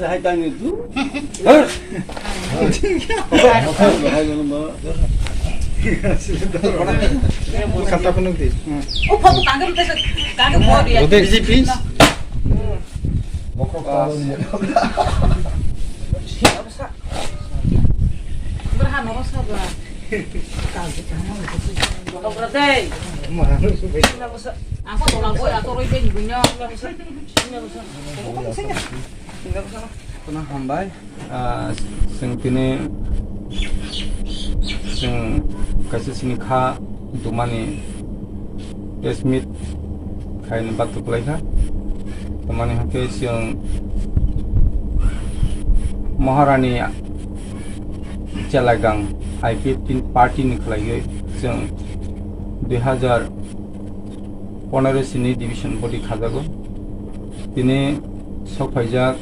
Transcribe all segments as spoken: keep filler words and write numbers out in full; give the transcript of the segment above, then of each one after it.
Hai tang ni tu. Kata penuh di. Udah. Easy, please. Berhan orang sabar. Aku tolak boy atau roy ben punya. Kono hambai, ah, chwng tini chwng kaisa chini kha dumani press meet khaini bagwi kwlai kha. Tamani hwnkhe chwng Maharani Chelagang I P F T party ni khwlaiwi chwng dui hazar ponero sini division body khajago. Tini sok phaijak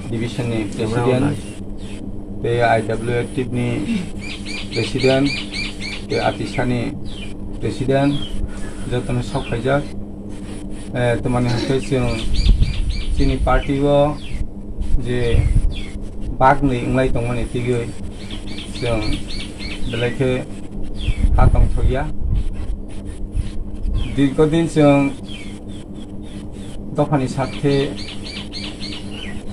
division ni president, tei I W F T ni president, tei Atisa ni president, jotono sok phaijak. Eh, tamani hwnkhe chwng chini party o je bagni wnglai tongmani twiwi chwng belai khe ha tongthokya. Dirghodin chwng dophani sakhe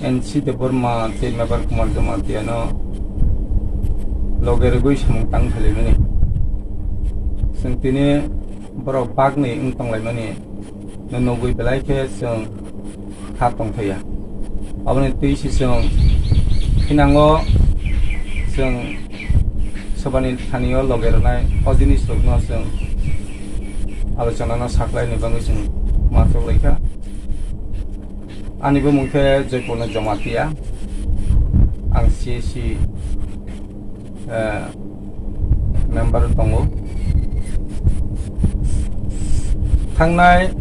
N C Debbarma tei Mebar Kumar Jamatia no loge rwgwi samung tang phailaimani. Chwng tini borok bagni wng tonglaimani no nugwi belai khe chwng kha tongthokya. Aboni twi se chwng thinango chwng sobani thani o loge rwnai o jinis rokno chwng alochona no saklai ni bagwi chwng ma chok lai kha. Ani bumung khe Joypurno Jamatia. Ang C A C, eh, member tongo. Thangnai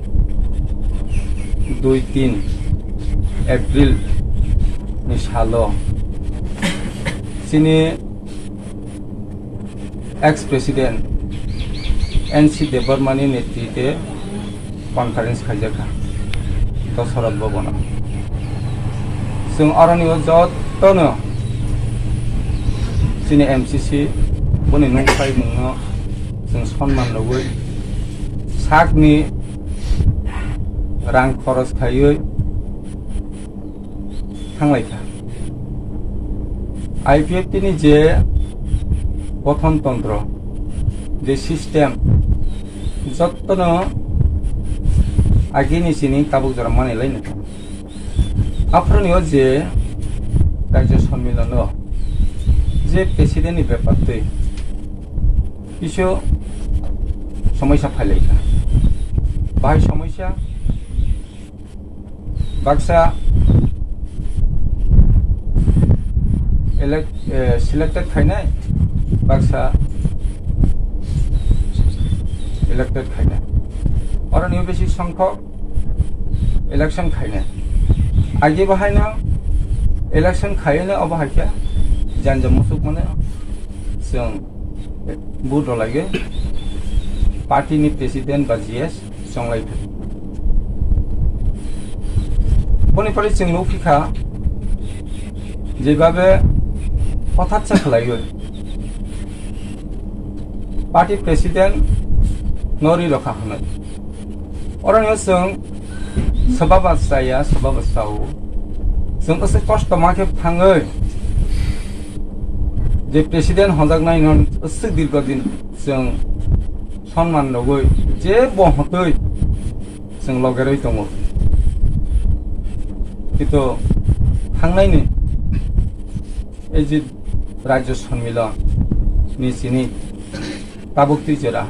dui tin April ni salo chini ex president N C Debbarma ni netritwe conference khaijakha Dasarath Bhavan o. Chwng aroni o jotono chini M C C boni nungkhaimungno chwng sonman rwgwi sakni rang khoros khaiwi thanglai kha. I P F T ni je gothon tontro, je system, jottono agini sini tabuk jora manwi lai nai. Aphuruni o je Rajya Sammilan o je president ni bepar twi kisu somoisa phai lai kha. Bahai somoisa baksa elect-, eh, selected khainai, baksa elected khainai. Oro ni bisi songkhok election khainai. Agi bahaino election khainai obo hai khe janja musuk mane chwng vote rwlaigwi party ni president ba G S chonglai thai. Boni pore chwng nukhi kha, jebabe hothat sa khlaiwi party president no ri rokha hwnwi. Oro no chwng swbaba chaya, swbaba chao. Chwng aswk kosto ma khe thangwi je president honjaknai no aswk dirgho din chwng sonman rogwi je bo hotwi chwng logerwi tongo. Kintu thangnaini ei je Rajya Sanmilon ni chini tabuk twi jora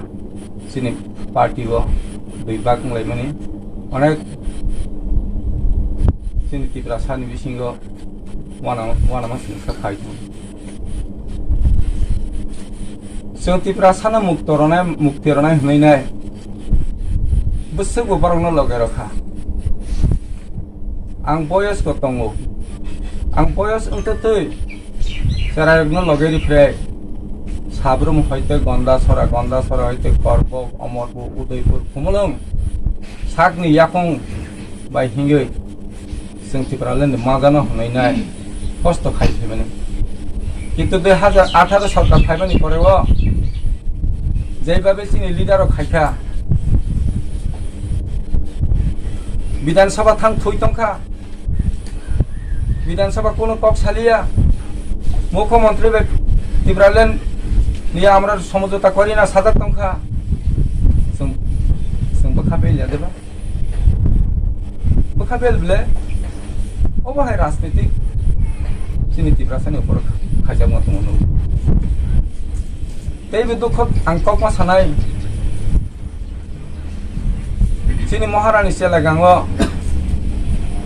chini party o dui bak wnglaimani onek chini Tiprasa ni bisingo wana, wana ma sini kha khai thung. Chwng Tiprasa no mukto ronai, mukti ronai hwnwi nai bwswk bo borok no loge rokha. Ang boyos ko tongo. Ang boyos wngtwi twi chwrairokno loge riphrek. Sabrum hoite Gondasora, Gondasora hoite Korbok, Omorpur, Udaipur, Khumulwng sakni yakung bai hingwi Chwng Tipraland ni majano hwnwi nai kosto khai phaimani. Kintu dui hazar atharo sorkar phaimani pore o jeibabe chini leader rok khaikha, Bidhan Sabha thang thui tongkha, Bidhan Sabha kuno kok saliya, Mukhyamantri bai Tipraland ni amra somojota kori na sajak tongkha, chwng chwng bwkha bel ya deba? Bwkha bel bele, obo hai rajnitik chini Tiprasani upor khaijakma tongo. Tei bo dukho ang kokma sanai, chini Maharani Selagango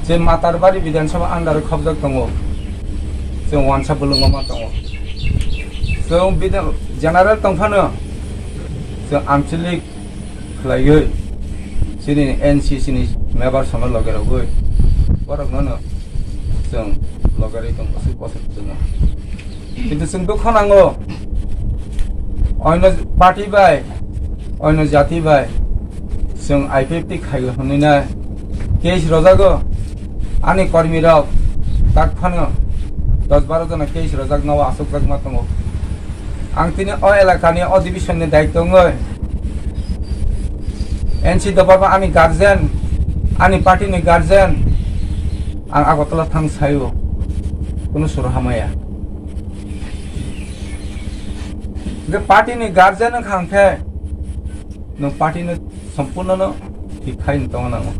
je Matarbari Bidhan Sabha under khobjak tongo, chwng wansa bulungo ma tongo. Chwng bidhan general tongphano chwng anchalik khlaiwi chini N C C ni member sono loge rogwi borok nono chwng loge rwi tong boswk boswk chwngno. Kintu chwng dukho nango, oino party bai, oino jati bai chwng I P F T khai hwnwi na case rojago. Ani kormi rok tak phano dos baro jona case rojak nogo aswk jak ma tongo. Ang tini o elakani o division ni daityo wngwi N C Debbarma ani guardian, ani party ni guardian, ang Agartala thang saio, kunu suru hamaya. Je party ni guardian wngkha hwnkhe nwng party no sompurno no thik khai tongna nango.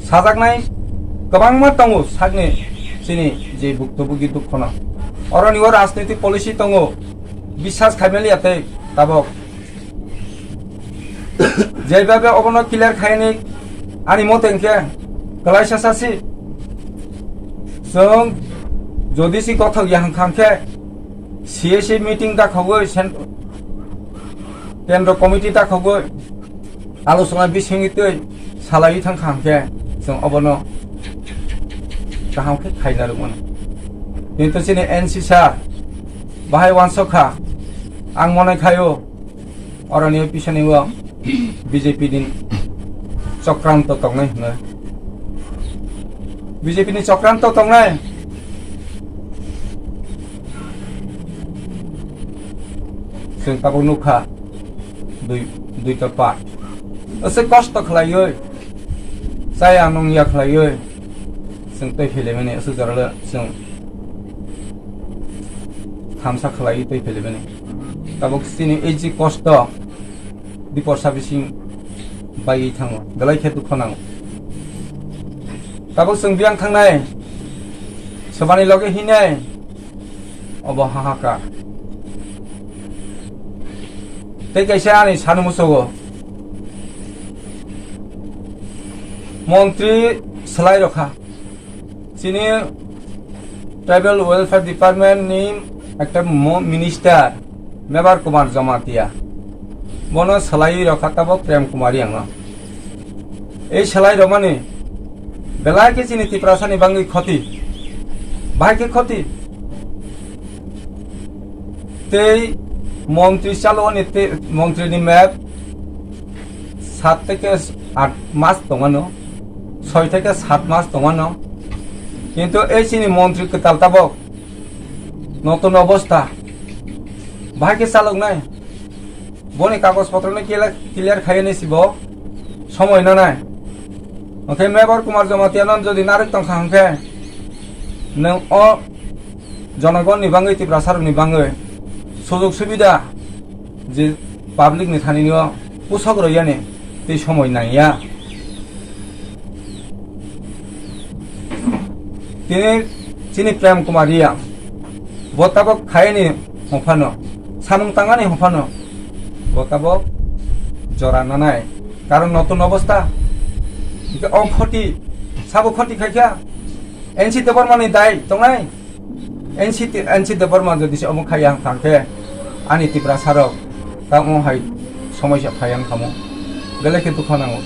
Sajaknai kwbangma tongo sakni chini je buktobugi dukhono. Oroni o rajnitik policy tongo, biswas khaimaliya tei tabok. Jeibabe obono clear khaini ani mote hwnkhe kwlaisa sasi. Chwng jodi si kothok ya hwnkha hwnkhe C A C meeting dakhogwi sen-, kendro committee dakhogwi alochona bisingwi twi salaiwi thangkha hwnkhe chwng obono kaham khe khaina rwmano. Kintu chini N C sir bahai wansok kha, ang monai khaio oroni pisani o B J P ni chokranto tongnai hwnwi. B J P ni chokranto tongnai. Chwng tabuk nukha dui, dui topha. Aswk kosto khlaiwi, chaya nungya khlaiwi, chwng tei philaimani aswk joralo chwng thamsa khlaiwi tei philaimani. Tabuk chini ei je kosto, biporsa bising baiwi thango, belai khe dukho nango. Tabuk chwng biyang thangnai, swbani loge hinai, obo hahakar. Tei kaisa ani sani musugo, montri swlai rokha. Chini Tribal Welfare Department ni ekta mo-, minister Mebar Kumar Jamatia. Bono salai rokha tabok Prem Kumar Riang no. Ei salai romani belai khe chini Tiprasa ni bangwi khoti. Bahai khe khoti. Tei montri chalo ni te-, montri ni map sat theke aat mas tongmano, soi theke sat mas tongmano. Kintu ei chini montri kwtal tabok notun obostha. Bahai khe chaloknai. Boni kagoj potro no clear, clear khaiyani sibo somoi nanai. Onkhe Mebar Kumar Jamatia no jodi narwk tongkha hwnkhe nwng o jonogon ni bangwi, Tiprasa rok ni bangwi sujog subida je public ni thani o pusok rwyani tei somoi nangya. Tini chini Prem Kumar Riang bo tabok khaini hwnphano, samung tangani hwnphano bo tabok jora nanai. Karon notun obostha. Hingke o khoti, sabo khoti khaikha, N C Debbarma ni dai tongnai. N C T, N C Debbarma jodi se omo khaiya hwnkha hwnkhe ani Tiprasa rok tamo hai somosya phaiya wngkha mo. Belai khe dukha nango.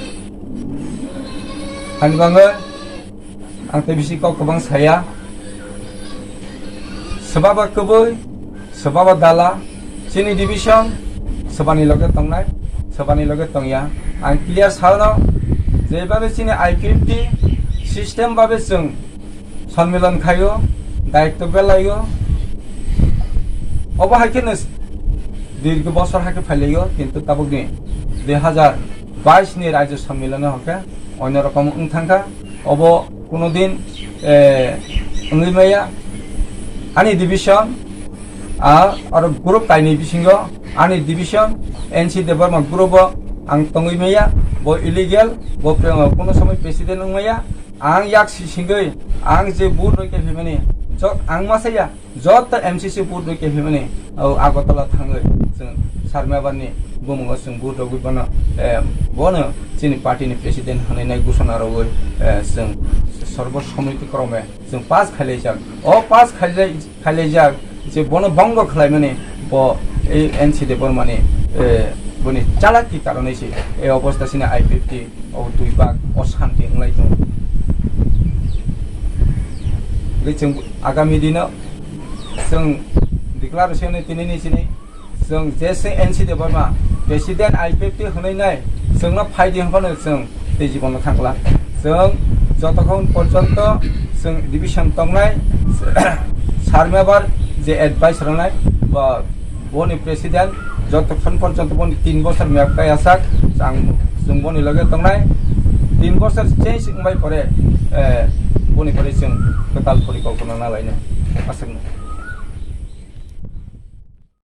Ani bangwi ang tei bisi kok kwbang saya. Swbaba kwbwi, swbaba dala, chini division swbani loge tongnai, swbani loge tongya. Ang clear sano, Jebabe chini I P F T system babe chwng sonmilan khaio, daitto belaio. Obo hai kheno dirgho bosor hai khe phailaio, kintu tabukni dui hazar bais ni rajyo sonmilano hwnkhe onno rokom wng thangkha. Obo kuno din, eh, wngwi maya. Ani division, ah, oro group kainwi bisingo ani division N C Debbarma group o ang tongwi maya. Bo illegal, bo pre-, kuno somoi president wng maya. Ang yak sisingwi ang je vote roi khe phimani, jo-, ang masaya. Joto M C C vote roi khe himani, o Agartala thangwi chwng Sarmabani bumungo chwng vote rogwi bono, eh, bono chini party ni president hwnwi nai ghosona rogwi, eh, chwng sarbo somiti krome chwng pass khailaijak. O pass khailai-, khailaijak je bono bongo khlaimani bo ei N C Debbarmani, eh, boni chalaki karonwi se ei obostha sini I P F T o dui bak o santi wnglai tongo. Hwnkhe chwng agami dino chwng declaration ni tini ni sini chwng je se N C Debbarma president I P F T hwnwi nai chwngno phaidi hwnphano chwng tei jibono thangla. Chwng jotokhon porjonto chwng division tongnai Sarmabar je advice rwnai ba boni president jotokhon porjonto boni tin bosor meyap kaya sak, ang chwng boni loge tongnai, tin bosor change wngbai pore, eh, boni pore chwng kwtal porikolpona nalainai aswkno.